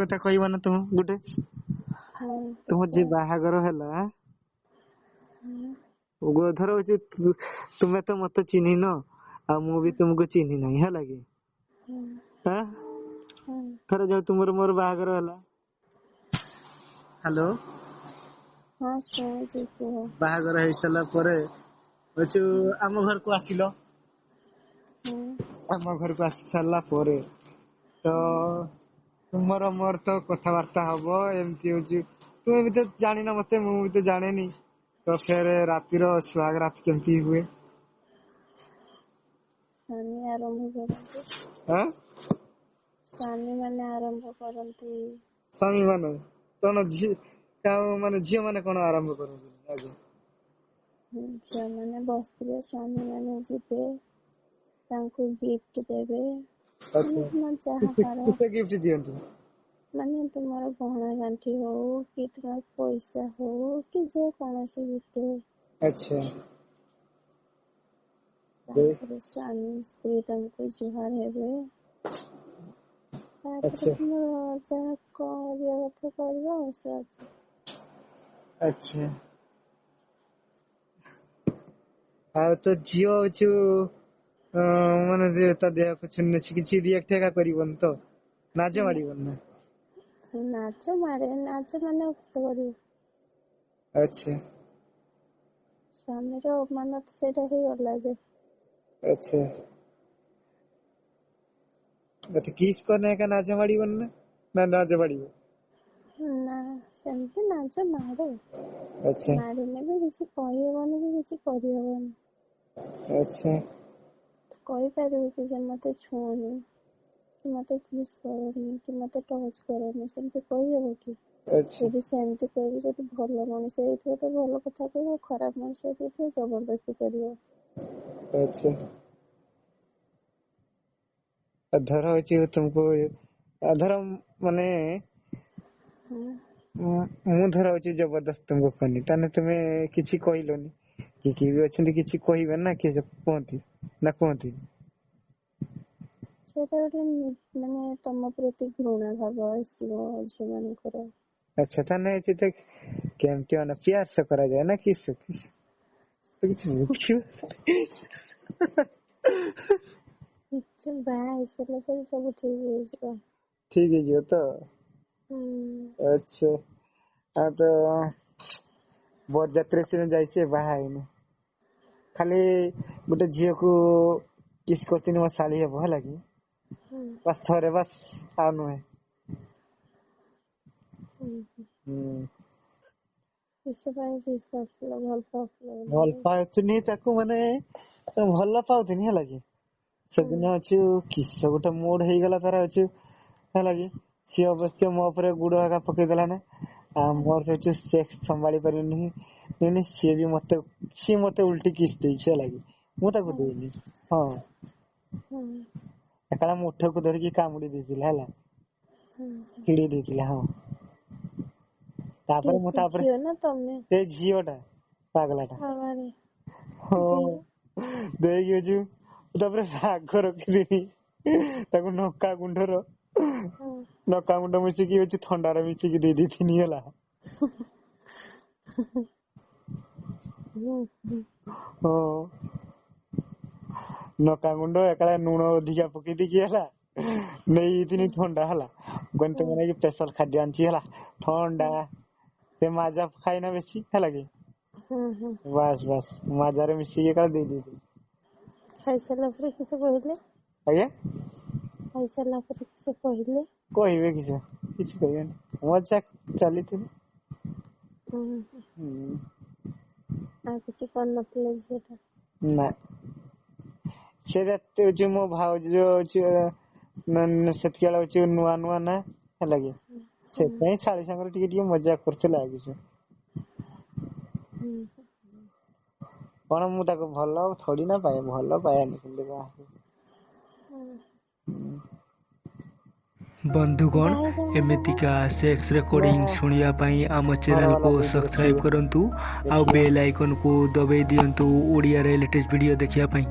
କଥା କହିବ ନା ତମ ଗୋଟେ? ହଁ ତମର ପଚାର। ଯେ ବାହାଘର ହେଲା, ହୁଁ। ଧର ହଉଛି ତୁମେ ତ ମତେ ଚିହ୍ନିନ ଆଉ ମୁଁ ବି ତୁମକୁ ଚିହ୍ନି ନାହିଁ, ହେଲା କି? ହୁଁ। ଆଁ ହୁଁ। ଥରେ ଯାଉ ତୁମର ମୋର ବାହାଘର ହେଲା। ହ୍ୟାଲୋ। ହଁ, ଶୁଣୁଛି, କୁହ। ବାହାଘର ହେଇ ସାରିଲା ପରେ ହଉଛୁ ଆମ ଘରକୁ ଆସିଲ। ହୁଁ। ଆମ ଘରକୁ ଆସି ସାରିଲା ପରେ ତ ହୁଁ। ତୁମର ମୋର ତ କଥାବାର୍ତ୍ତା ହବ ଏମିତି ହଉଛି, ତୁମେ ବି ତ ଜାଣିନ ମତେ, ମୁଁ ବି ତ ଜାଣେନି, ତ ଫେର ରାତିର ସୁହାଗ ରାତି କେମିତି ହୁଏ? ସ୍ୱାମୀ ଆରମ୍ଭ କରନ୍ତି। ଆଁ ସ୍ୱାମୀ ମାନେ ଆରମ୍ଭ କରନ୍ତି। ସ୍ୱାମୀ ମାନେ କଣ ଝିଅ ମାନେ ଝିଅ ମାନେ କଣ ଆରମ୍ଭ କରନ୍ତି ଆଗ? ଝିଅମାନେ ବସିଥିବେ, ସ୍ୱାମୀ ମାନେ ଯିବେ, ତାଙ୍କୁ ଗିଫ୍ଟ ଦେବେ। ମାନେ ଆଚ୍ଛା। ତୁମର ଯାହା ପାର। କେତେ ଗିଫ୍ଟ ଦିଅନ୍ତି? ମାନେ ତୁମର ଗହଣା ଗାଣ୍ଠି ହଉ କି ତୁମର ପଇସା ହଉ କି ଯେ କୌଣସି ଗିଫ୍ଟ ହଉ। ଆଚ୍ଛା। ତାପରେ ସ୍ୱାମୀ ସ୍ତ୍ରୀ ତମକୁ ଜୁହାର ହେବେ। ତାପରେ ଆଚ୍ଛା। ତୁମର ଯାହା କରିବା କଥା କରିବ ଆଉ ସେ ଅଛି। ଆଚ୍ଛା, ଆଉ ତ ଝିଅ ହଉଛୁ ମାନେ ଯେ ତା ଦେହକୁ ଛୁଇଁଲେ ସେ କିଛି ରିଆକ୍ଟ ଏକା କରିବନି ତ? ନାଜ ମାଡିବନି ନା? ନାଜ ମାଡେ, ନାଜ ମାନେ କିସ କରିବୁ? ଆଚ୍ଛା। ସ୍ଵାମୀର ଅମାନତ ସେଇଟା ହେଇଗଲା ଯେ। ଆଚ୍ଛା, ମତେ କିସ୍ କନେ ଏକା ନାଜ ମାଡିବନି ନା, ନା ନାଜ ମାଡିବ? ନା, ସେମିତି ନାଜ ମାଡେ। ଆଚ୍ଛା। ମାଡିଲେ ବି କିଛି କହିହବନି କି କିଛି କରିହବନି। ଆଚ୍ଛା। ତୁ କହିପାରିବୁ କି ଯେ ମତେ ଛୁଅଁନି, କି ମତେ କିସ୍ କରନି, କି ମତେ ଟଚ୍ କରନି, ସେମିତି କହିହବ କି? ଆଚ୍ଛା। ଯଦି ସେମିତି କହିବୁ, ଯଦି ଭଲ ମଣିଷ ହେଇଥିବ ତ ଭଲ କଥା କହିବ, ଖରାପ ମଣିଷ ହେଇଥିବ ଜବରଦସ୍ତି କରିବ। ଆଚ୍ଛା, ଆଉ ଧର ହଉଛି ତୁମକୁ, ଧର ମାନେ ହୁଁ। ମୁଁ ଧର ହଉଛି ଜବରଦସ୍ତ ତୁମକୁ କନି, ତାହେଲେ ତୁମେ କିଛି କହିଲନି? କିଏ କିଏ ବି ଅଛନ୍ତି କିଛି କହିବେ ନା, କିଏ କୁହନ୍ତି ନା କୁହନ୍ତି? ସେଇଟା ଗୋଟେ ମାନେ ତମ ପ୍ରତି ଘୃଣା ଭାବ ଆସିବ ଝିଅ ମାନଙ୍କର। ଆଚ୍ଛା, ତାହେଲେ ସେଟା କେମିତି ମାନେ ପ୍ୟାର ସେ କରାଯାଏ ନା କିସ କିସ କିଛି ବୁଝିବ? ସେ ବାହା ହେଇସାରିଲା ପରେ ସବୁ ଠିକ ହେଇଯିବ। ଠିକ ହେଇଯିବ ତ? ହୁଁ। ଆଚ୍ଛା, ଆଉ ତ ବରଯାତ୍ରୀ ସିନା ଯାଇଛି, ବାହା ହେଇନି। ଖାଲି ଗୋଟେ ଝିଅକୁ କିସ୍ କରିଥିଲି, ମୋ ଶାଳୀ ହବ, ହେଲା କି? ହୁଁ। ବାସ୍ ଥରେ, ବାସ୍, ଆଉ ନୁହେଁ। ହୁଁ ହୁଁ। ହୁଁ। କିସ ପାଇଁ କିସ୍ କରିଥିଲ, ଭଲ ପାଉଥିଲ ବୋଲି ଭଲ ନା? ପାଉଥିଲି ତାକୁ, ମାନେ ଭଲ ପାଉଥିଲି, ହେଲା କି? ହୁଁ। ସେଦିନ ଅଛି କିସ ଗୋଟେ ମୁଡ ହେଇଗଲା ତାର ଅଛି, ହେଲା କି? ସିଏ ଅବଶ୍ୟ ମୋ ଉପରେ ଗୁଡ ହକା ପକେଇଦେଲା ନା, ଆଉ ହୁଁ। ମୋର ହଉଛି ସେକ୍ସ ସମ୍ଭାଳି ପାରିଲିନି। ସିଏ ବି ମତେ, ସିଏ ମତେ ଉଲଟି କିସ୍ ଦେଇଛି, ହେଲା କି? ମୁଁ ତାକୁ ହୁଁ। ଦେଇନି। ହଁ। ହୁଁ। ଏକଲା ମୁଠକୁ ଧରିକି କାମୁଡି ଦେଇଥିଲା, ହେଲା। ହୁଁ ହୁଁ। ଛିଡେଇ ଦେଇଥିଲା, ହଁ। କିଏ ତାପରେ ମୁଁ ସେ ତାପରେ ଝିଅ ନା ତମେ? ସେ ଝିଅ ଟା ପାଗଲା ଟା। ବାବାରେ। ହଁ। ଝିଅ। ଦେଇକି ଅଛି, ତାପରେ ରାଗ ରଖିଦେଲି ତାକୁ ନକା ଗୁଣ୍ଡର ହଁ। ଲଙ୍କା ଗୁଣ୍ଡ ମିଶିକି ଅଛି ଥଣ୍ଡାରେ ମିଶିକି ଦେଇ ଦେଇଥିନି, ହେଲା। ହୁଁ ହୁଁ। ହଁ। ନକା ଗୁଣ୍ଡ ଏକାଳେ ଲୁଣ ଅଧିକା ପକେଇ ଦେଇକି, ହେଲା, ହୁଁ ନେଇଯାଇଥିଲି ଥଣ୍ଡା, ହେଲା। କହିଲି ହୁଁ ତମ ଲାଗି ସ୍ପେଶାଲ ଖାଦ୍ୟ ଆଣିଛି, ହେଲା, ହୁଁ ଥଣ୍ଡା। ସେ ମାଜା ଖାଇନା ବେଶୀ, ହେଲା କି? ହୁଁ ହୁଁ। ବାସ୍ ବାସ୍, ମାଜାରେ ମିଶିକି ଏକା ଦେଇଦେଇଥିଲି। ଖାଇସାରିଲା ପରେ କିସ କହିଲେ? ଆଜ୍ଞା? ଖାଇସାରିଲା ପରେ କିସ କହିଲେ? କହିବେ କିଛି କିଛି କହିବେନି, ମଜାକ ଚାଲିଥିବ। ହୁଁ ହୁଁ। ହୁଁ। ଆଉ କିଛି କରିନଥିଲେ ଝିଅଟା? ନା, ସେ ରାତି ହଉଛି ମୋ ଭାଉଜ ହଉଛି ସେତିକି ବେଳେ ହଉଛି ନୂଆ ନୂଆ ନା, ହେଲା କି? ହୁଁ ହୁଁ ସେଥିପାଇଁ ଶାଳୀ ସାଙ୍ଗରେ ଟିକେ ଟିକେ ମଜାକ କରୁଥିଲା, ଆଉ କିଛି ହୁଁ ହୁଁ। କଣ ମୁଁ ତାକୁ ଭଲ ଥୋଡି ନା ପାଏ, ଭଲ ପାଏନି ସେମିତି କଣ। ହୁଁ। ହୁଁ। ବନ୍ଧୁଗଣ, ବାହା ହେଇଗଲା ନା? ଏମିତିକା ସେକ୍ସ ରେକର୍ଡ଼ିଂ ଶୁଣିବା ପାଇଁ ଆମ ଘର ଚ୍ୟାନେଲକୁ ବାଲା ଯୋଉଠି ସବସ୍କ୍ରାଇବ୍ ରଖିବେ କରନ୍ତୁ ଆଉ ଦେଖିବା। ବେଲ୍ ଆଇକନ୍କୁ ଦବାଇ ଦିଅନ୍ତୁ ଓଡ଼ିଆରେ ଲେଟେଷ୍ଟ ଭିଡ଼ିଓ ଦେଖିବା ପାଇଁ।